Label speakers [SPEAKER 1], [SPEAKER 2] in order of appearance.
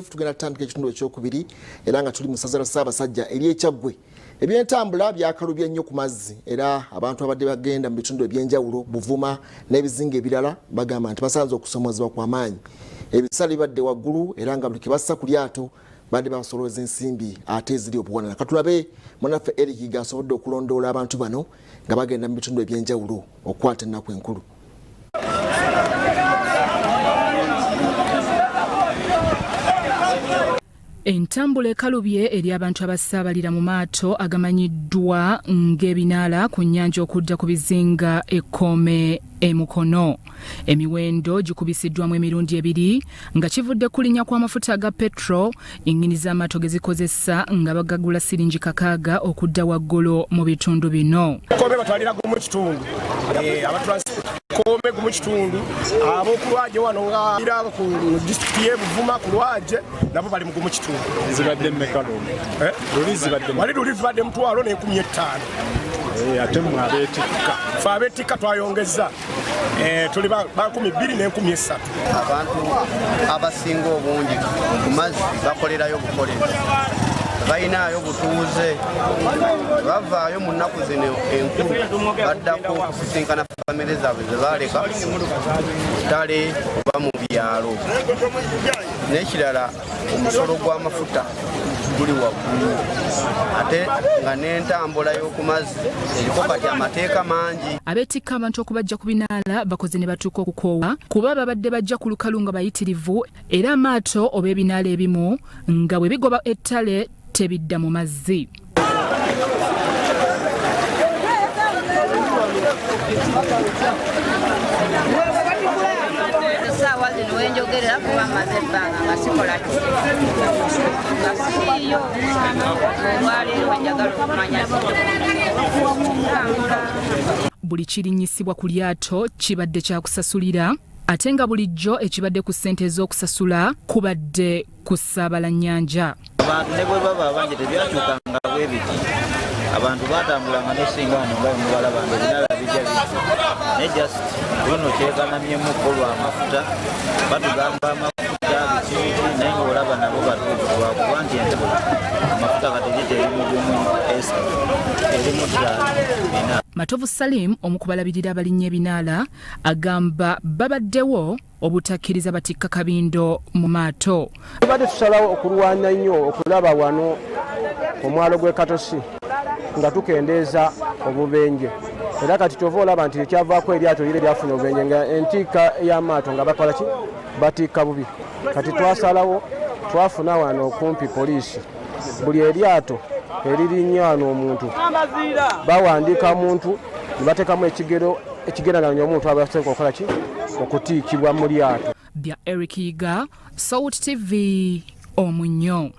[SPEAKER 1] Tugenda tutandika ekitundu ekyokubiri era nga tuli mu ssaza lya Ssaabasajja ery'Ekyaggwe. Ebyentambula byakalubye nnyo ku mazzi era abantu abadde bagenda mu bitundu eby'enjawulo Buvuma n'ebizinga ebirala bagamba nti basanze okusomoozebwa kwa maanyi. Ebisale bibadde waggulu era nga buli ke bassa ku lyato badde basolooza ensimbi ate eziri obuwanana. Katulabe munaffe Eric Yiga asobodde okulondoola abantu bano nga bagenda mu bitundu eby'enjawulo okukwata ennaku enkulu.
[SPEAKER 2] Entambula ekalubye eri abantu abasaabalira mu maato agamanyiddwa ng'ebinaala ku nnyanja okudda ku bizinga ekkoome e Mukono. Emiwendo gikubisiddwamu emirundi ebiri nga kivudde ku linnya kw'amafuta aga petro engini z'amaato ge zikozesa nga bagagula siringi kakaaga okudda waggulu mu bitundu bino.
[SPEAKER 3] Kkoome batwalira gumu kitundu eh, Kome gumu kitundu ab'okulwaje wano nga ira ku disitulikiti y'e Buvuma ku lwaje nabo bali mu gumu kitundu.
[SPEAKER 4] Zibadde mmeka luno?
[SPEAKER 3] Eh?
[SPEAKER 4] Luli zibadde
[SPEAKER 3] wali luli zibadde 150,000.
[SPEAKER 4] Eh, ate mwe abeetikka?
[SPEAKER 3] Ffe abeetikka twayongezza eh, tuli ba 2300.
[SPEAKER 5] Abantu abasinga obungi ku mazzi bakolerayo bukolezi balinayo butuuze bavaayo mu nnaku zino enkulu baddako okusisinkana famire zaabwe ze baaleka ttale oba mu byalo. N'ekirala omusolo gw'amafuta guli waggulu ate nga n'entambula y'oku mazzi eriko kati amateeka mangi.
[SPEAKER 2] Abeetikka abantu okubajja ku binaala bakoze ne batuuka okukoowa kuba babadde bajja ku lukalu nga bayitirivu era amaato oba ebinaala ebimu nga bwe bigoba ettale tebidda mu mazzi.
[SPEAKER 6] Essaawa zino wenjogerera kuba maze ebbanga nga sikola nga siriiyo olwaleero wenjagala okumanya.
[SPEAKER 2] Buli kirinnyisibwa ku lyato kibadde kyakusasulira ate nga bulijjo ekibadde ku ssente ez'okusasula kubadde kusaabala nnyanja.
[SPEAKER 7] Abantu ne bwe baba abangi tebyakyukanga bwe biti, abantu batambulanga nosinga wano nga bwemubalaba nga ebinaala bijja biti, naye just luno kyekanamyemuko lwa mafuta, batugamba amafuta biki biki, naye nga olaba nabo batuufu lwakuba nti entambula amafuta kati lita eri mu gumu eri mu ttaano bina.
[SPEAKER 2] Matovu Salim omu ku balabirira abalinnya ebinaala agamba babaddewo obutakkiriza batikka kabindo mu maato.
[SPEAKER 8] Tubadde tusalawo okulwana ennyo okulaba wano omwalo gw'e Katosi nga tukendeeza obubenje era kati kyova olaba nti ekyavaako eryato lire lyafuna obubenje nga entiika y'amaato nga bakola ki batiika bubi. Kati twasalawo twafuna wano okumpi poliisi buli eryato eririnnya wano omuntu bawandiika muntu ne bateekamu ekigero ekigeraganya omuntu aba ateekwa okukola ki okutiikibwa mu lyato.
[SPEAKER 2] Bya Eric Yiga, Salt TV, Omunyo.